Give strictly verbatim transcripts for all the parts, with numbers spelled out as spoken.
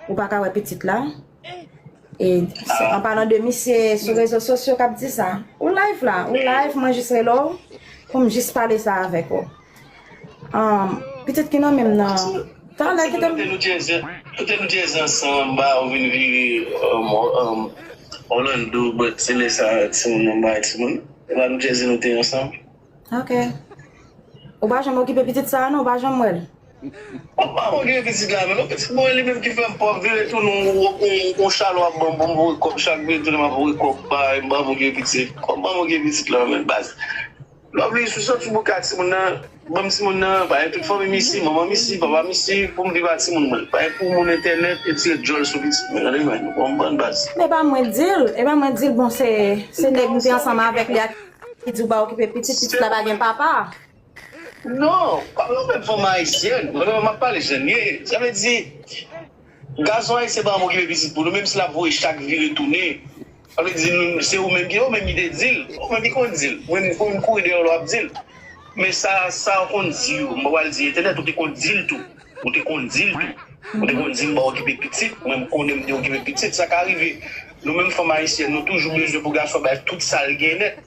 Ou pa ka wè pitit la. E se- an palan de misye sou rezo sosyo k ap di sa. Ou live la, ou live, mwen jis rele w pou m jis pale sa avèk ou. Um, pitit ki nan menm nan. Talè ki te. Kote nou te ansanm, ba ou vin vire um, um, Orlando, but se lè sa timoun nan bay timoun. E ba nou te ansanm. Ok. Ou pa janm okipe pitit sa a non, ou pa janm wè l. Ou pa okipe pitit la, men non, pitit mwen li menm ki fè m pòv vire tounen yon chalwa ap ban m pou m voye kòb chak vire tounen m ap voye kòb bay, m pa okipe pitit. Kòb pa okipe pitit la, men baz. Lovely, si w soti bouka timoun nan, ban m timoun nan, pa gen tout fanmi m isi, manman m isi, papa m isi, pou m viv ak timoun mwen. Pa gen pou moun entènèt e tire djòl sou pitit mwen, gade men, nou konprann baz. E pa mwen di l, e pa mwen di l, bon, se se nèg m te ansanm avèk li a ki di w pa okipe pitit, pitit la pa gen papa. Non, kòm nou menm fanm ayisyèn, mwen menm m ap pale jan l ye. Sa vle di, gason ayisyen pa okipe pitit pou nou, menm si l ap voye chak vire tounen. Sa vle di, nou, se ou menm ki, ou menm ki te di l, ou menm ki konn di l. Ou menm, ou menm kouri dèyè w lè w ap di l. Men sa, sa w konn di yo, m pa pral di entènèt, ou te konn di l tou. Ou te konn di l tou. Ou te konn di m pa okipe pitit, mwen m konnen m te okipe pitit, sa ka rive. Nou menm fanm ayisyèn, nou toujou bezwen pou gason bay tout sa l gen nèt.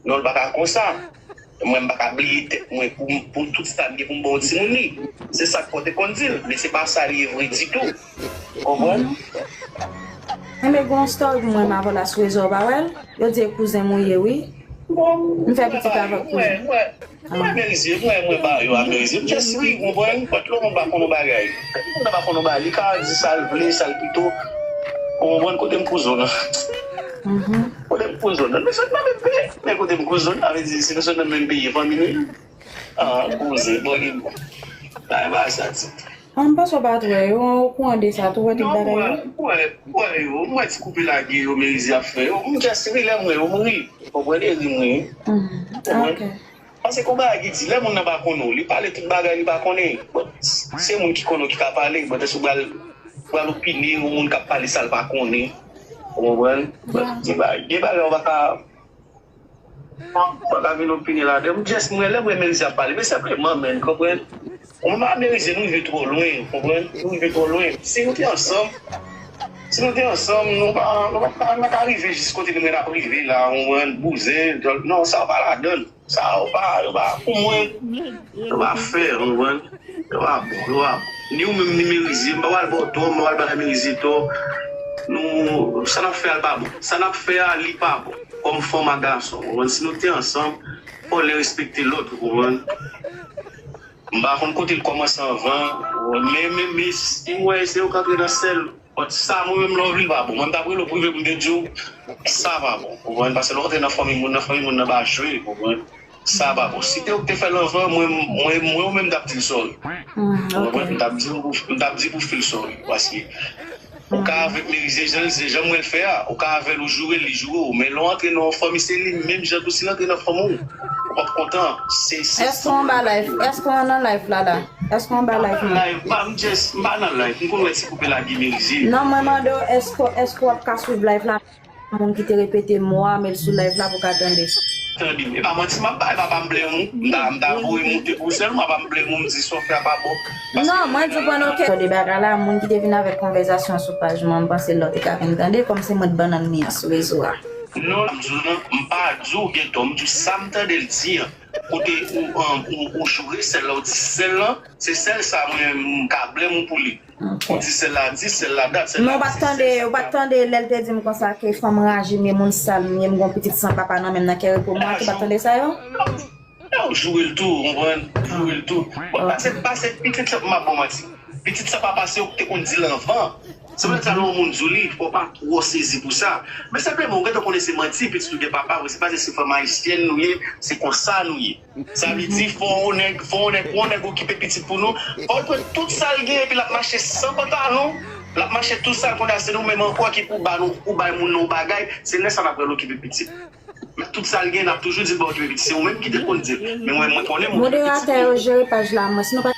Non, l pa ka konsa. Mwen, m pa ka bliye tèt mwen pou, pou tout sa m gen pou m ba yon timoun li. Se sa k fè w te konn di l, men se pa sa l ye vre ditou. Konprann? Enben, gen yon story pou mwen m ap wè la sou rezo, w pa wè l? Yo di e kouzen m ou ye, wi. M fè pitit avèk kouzen. Mwen, mwen, mwen, Merizie, mwen, mwen ba yo a Merizie. M just ri, konprann? But lè yon moun pa konn yon bagay. Lè yon moun pa konn yon bagay, li ka di sa l vle, sa l pito. Ou konprann kote m kouzen w nan? Kote m kouzen w nan? Nou sot nan menm peyi. Men kote m kouzen w nan, vle di, si nou sot nan menm peyi, e fanmi nou ye. Ah, kouzen, bon, li bon. Ay, ba sa, ti. Ah, m panse w pa t wè yo, ou okouran de sa, tou wè tout bagay yo? Non, m wè, m wè, m wè yo, m wè ti koupe lage yo, Merizie ap fè yo. M just ri lè m wè yo, m ri. Konprann, e ri m ri. Konprann? Ok. Paske yon bagay ki di, lè moun nan pa konnen w, li pale tout bagay li pa konnen. But se moun ki konnen w ki ka pale, but èske w pral, pral opine yon moun k ap pale sa l pa konnen? Ou konprann? But gen bagay, gen bagay ou pa ka, ou pa ka vin opine ladan. M just, mwen, lè m wè Merizie ap pale, men senpleman, men, konprann? Ou menm ak Merizie, nou rive twò lwen, konprann? Nou rive twò lwen. Si nou te ansanm, si nou te ansanm, nou pa, nou pa, nou pa ka rive jis kote nou menm n ap rive la, ou konprann? Bouzen, djòl, non, sa pa ladan l. Sa yo pa, yo pa, pou mwen, yo pa fè, ou konprann? Yo pa bon, yo pa bon. Ni ou menm, ni Merizie, m pa pral ba w tò, m pa pral ba Merizie tò. Nou, sa n ap fè a, l pa bon. Sa n ap fè a, li pa bon. Kòm fanm ak gason, ou konprann? Si nou te ansanm, fò w respekte lòt, ou konprann? M pa konn kote l kòmanse anvan, men, men, men, si m wè se yo k antre nan sèl, But sa mwen menm lè w vin pa bon. Mwen m t ap rele w prive pou m te di w sa pa bon. Ou konprann? Paske lè w antre nan fanmi moun nan, fanmi moun nan pa jwe. Ou konprann? Sa pa bon. Si te ou k te fè l anvan, mwen, mwen, mwen ou menm m t ap di l sorry. Ou konprann? M t ap di w, m t ap di pou fil sorry. Paske ou ka avèk Merizie, jan l, se jan m wè l fè a. Ou ka avè l, ou joure l, li joure w. Men lè w antre nan yon fanmi, se li menm jan tou. Si l antre nan fanmi w, ou p ap kontan. Se, se Èske w anba live? Èske w nan live la la? Èske w anba live mwen? Live, pa, m just, m pa nan live. M konn wè ti koupe lage Merizie. Non, mwen mande w, èske, èske w ap ka swiv live la? Moun ki te repete mo a, men l sou live la pou ka tande. Tande, e pa manti m ap bay, papa m blèm ou. M ta, m ta voye moute pou sèl, papa m blèm ou, m di sa w fè a pa bon. Non, mwen di w pandan w ke. Tande bagay la, moun ki te vin avèk konvèsasyon sou paj mwen, m panse lòt te ka vin tande, kòm se mwen t bannann li an sou rezo a. Non, m di w non, m pa di w gen tò, m di w sa m tande l di an. Kote ou, ou, ou joure sèl la, ou di sèl la, se sèl sa mwen m ka blèm ou pou li. Ou di sèl la di, sèl la dat, sèl la di. Men ou pa t tande, ou pa t tande lè l te di m konsa ke fanm raje m ye, moun sal m ye, m gon pitit san papa nan men m nan kè repo mwen, ou pa t tande sa yo? Ou joure l tou, ou konprann? Joure l tou. Bon, pase, pase pitit sa, m ap ba w manti. Pitit sa pa pase ou te konn di l anvan. Se poutèt sa lè yon moun di w li, fò w pa twò sezi pou sa. Men senpleman, ou gentan konnen se manti, pitit ou gen papa, se pa se fanm ayisyèn nou ye, se konsa nou ye. Sa vle di, fò yon nèg, fò yon nèg, yon nèg okipe pitit pou nou, fò l pran tout sa l gen epi l ap mache san pantalon, l ap mache tou sal konsa, se nou menm ankò ki pou ba nou, pou bay moun nan yon bagay, se lè sa n ap pral okipe pitit. Men tout sa l gen, n ap toujou di l pa okipe pitit, se ou menm ki te konn di l. Men mwen, mwen konnen m okipe pitit. Moderatè yo jere paj la, mwen, si nou pa